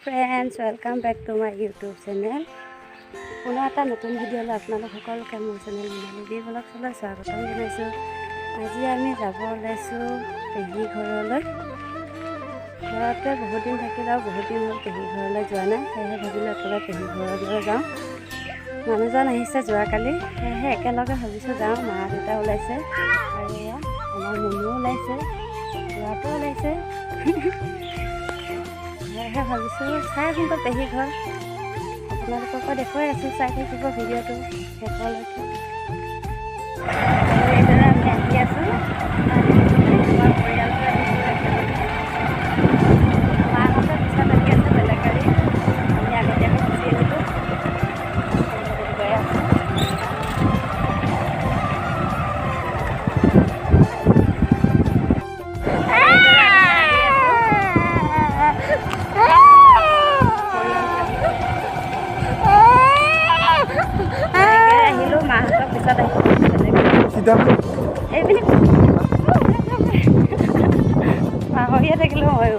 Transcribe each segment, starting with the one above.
Friends, welcome back to my YouTube channel. পুনৰ এটা নতুন ভিডিঅ'লৈ আপোনালোক সকলোকে মোৰ চেনেল মনালী বি ব্লগছলৈ স্বাগতম জনাইছোঁ। আজি আমি যাব ওলাইছোঁ পেহী ঘৰলৈ। ঘৰতে বহুত দিন থাকিলে আৰু বহুত দিন হ'ল পেহী ঘৰলৈ যোৱা নাই। সেয়েহে ভাবিলোঁ একেবাৰে পেহী ঘৰলৈ যাওঁ। মানুহজন আহিছে যোৱাকালি, সেয়েহে একেলগে ভাবিছোঁ যাওঁ। মা দেউতা ওলাইছে আৰু এয়া আমাৰ মুনুও ওলাইছে, ল'ৰাটো ওলাইছে। সেয়েহে ভাবিছোঁ চাই আহোঁগৈ পেহী ঘৰ। আপোনালোককো দেখুৱাই আছোঁ, চাই থাকিব ভিডিঅ'টো শেষলৈকে। আৰু এইদৰে আমি আহি আছোঁ, আমাৰ পৰিয়ালটো আহিছোঁ একেলগে। মাহঁতে পিছত আহি আছে বেলেগ গাড়ী, আমি আগতীয়াকৈ গুচি আহিলোঁ। এইদৰে গৈ আছোঁ। আৰু এইদৰে আমি আহি আছোঁ, পৰিয়ালটো আহিছোঁ। এনেকৈ আহিলোঁ, মাহঁতৰ পিছত আহিলোঁ বেলেগ চিধা। এইপিনে পাহৰিয়ে থাকিলোঁ ময়ো।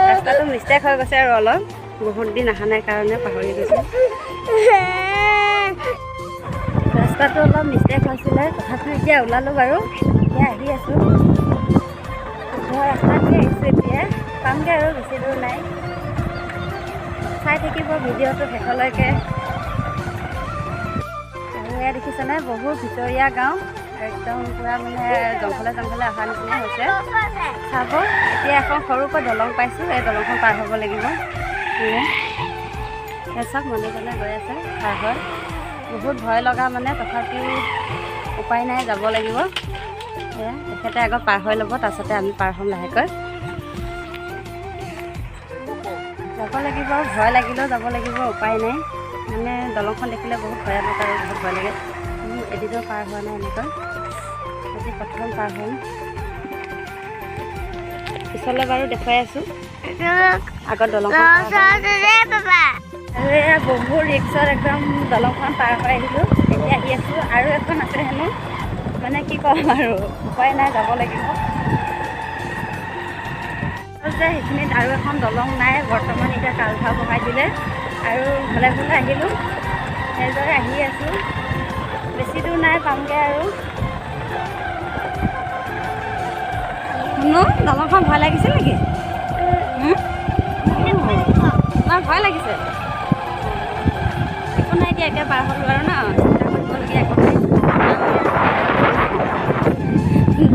ৰাস্তাটো মিষ্টেক হৈ গৈছে আৰু অলপ বহুত দিন অহা নাই কাৰণে পাহৰি গৈছোঁ। ৰাস্তাটো অলপ মিষ্টেক হৈছিলে, তথাপিও এতিয়া ওলালোঁ বাৰু। এতিয়া আহি আছোঁ, শুদ্ধ ৰাস্তাতে আহিছোঁ। এতিয়া পামগৈ আৰু বেছি দূৰ নাই। চাই থাকিব ভিডিঅ'টো শেষলৈকে। আৰু এয়া দেখিছেনে, বহুত ভিতৰীয়া গাঁও, একদম পূৰা মানে জংঘলে জংঘলে অহা নিচিনা হৈছে। চাব, এতিয়া এখন সৰুকৈ দলং পাইছোঁ, এই দলংখন পাৰ হ'ব লাগিব। এয়া চাওক, মানুহজনে গৈ আছে পাৰ হৈ। বহুত ভয় লগা মানে, তথাপিও উপায় নাই, যাব লাগিব। এয়া তেখেতে আগত পাৰ হৈ ল'ব, তাৰপিছতে আমি পাৰ হ'ম লাহেকৈ। যাব লাগিব, ভয় লাগিলেও যাব লাগিব, উপায় নাই। মানে দলংখন দেখিলে বহুত ভয়ানক আৰু বহুত ভয় লাগে। এদিনো পাৰ হোৱা নাই এনেকৈ, আজি প্ৰথম পাৰ হ'ম। পিছলৈ বাৰু দেখুৱাই আছোঁ, আগত দলংখন পাৰ হ'ম। আৰু এয়া বহুত ৰিক্সত একদম দলংখন পাৰ হৈ আহিলোঁ। এতিয়া আহি আছোঁ, আৰু এখন আছে হেনো। মানে কি ক'ম আৰু, উপায় নাই, যাব লাগিব। যে সেইখিনিত আৰু এখন দলং নাই বৰ্তমান, এতিয়া কালভাৰ বহাই দিলে। আৰু ভালে ভালে আহিলোঁ, সেইদৰে আহি আছোঁ। বেছি দূৰ নাই, পামগৈ আৰু। শুনো, দলংখন ভয় লাগিছে নেকি? তোমাৰ ভয় লাগিছে? একো নাই দিয়া, এতিয়া পাৰ হ'লো আৰু ন, চিন্তা কৰিবলগীয়া একো নাই।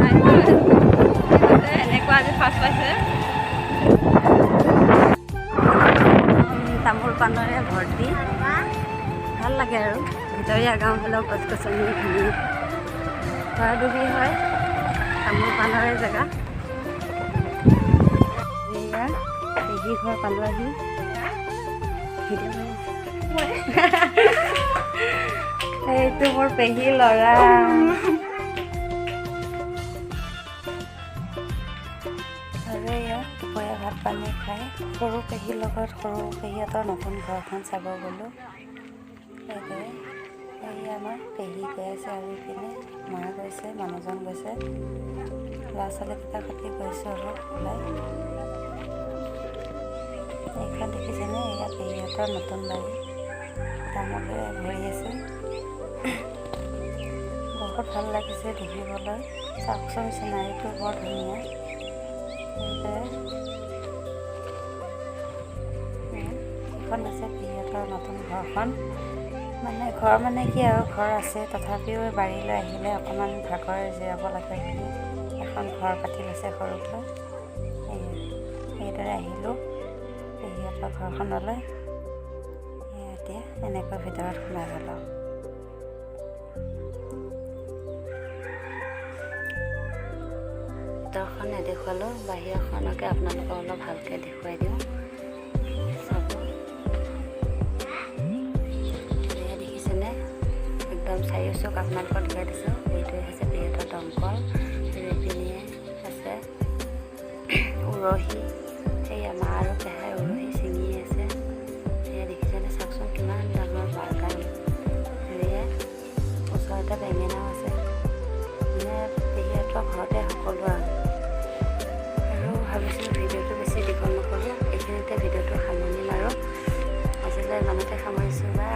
নাই, এনেকুৱা আজি ফাৰ্ষ্ট পাইছে। তামোল পাণৰে ভৰ্তি, ভাল লাগে। আৰু ভিতৰীয়া গাঁও হ'লেও গছ গছনি ধুনীয়া, ভৰাডুবি হয়, তামোল পাণৰে জেগা। এয়া পেহী ঘৰ পালোঁ আহি। ভিডিঅ' বনাই আছোঁ। এইটো মোৰ পেহী ল'ৰা। আৰু এয়া দুপৰীয়া ভাত পানী খাই সৰু পেহীৰ লগত সৰু পেহীহঁতৰ নতুন ঘৰখন চাব গ'লোঁ। সেইদৰে এই আমাৰ পেহী গৈ আছে আৰু ইপিনে মা গৈছে, মানুহজন গৈছে, ল'ৰা ছোৱালীকেইটাৰ সৈতে গৈছোঁ অলপ ওলাই। এইখন দেখিছেনে? এয়া পেহীহঁতৰ নতুন বাৰী, তামোলেৰে ভৰি আছে। বহুত ভাল লাগিছে দেখিবলৈ। চাওকচোন, চিনাৰীটো বৰ ধুনীয়া। সেইদৰে এইখন হৈছে পেহীহঁতৰ নতুন ঘৰখন। মানে ঘৰ মানে কি আৰু, ঘৰ আছে, তথাপিও বাৰীলৈ আহিলে অকণমান ভাগৰ জিৰাব লাগে বুলি এখন ঘৰ পাতি লৈছে সৰুকৈ। এয়া সেইদৰে আহিলোঁ পেহীহঁতৰ ঘৰখনলৈ। এয়া এতিয়া এনেকৈ ভিতৰত সোমাই গ'লোঁ। ভিতৰখন নেদেখুৱালোঁ, বাহিৰখনকে আপোনালোকক অলপ ভালকৈ দেখুৱাই দিওঁ, চাব। এয়া দেখিছেনে, একদম চাৰিওচুক আপোনালোকক দেখুৱাই দিছোঁ। এইটোৱে হৈছে পেহীহঁতৰ দমকল। আৰু এইপিনে আছে উৰহি। সেয়া মা আৰু পেহাই উৰহি ছিঙি আছে। সেয়া দেখিছেনে, চাওকচোন কিমান ডাঙৰ বাগান। আৰু এয়া ওচৰতে বেঙেনাও আছে। মানে পেহীহঁতৰ ঘৰতে সকলো আৰু। আৰু ভাবিছোঁ ভিডিঅ'টো বেছি দীঘল ইমানতে সামৰিছোঁ। বাই।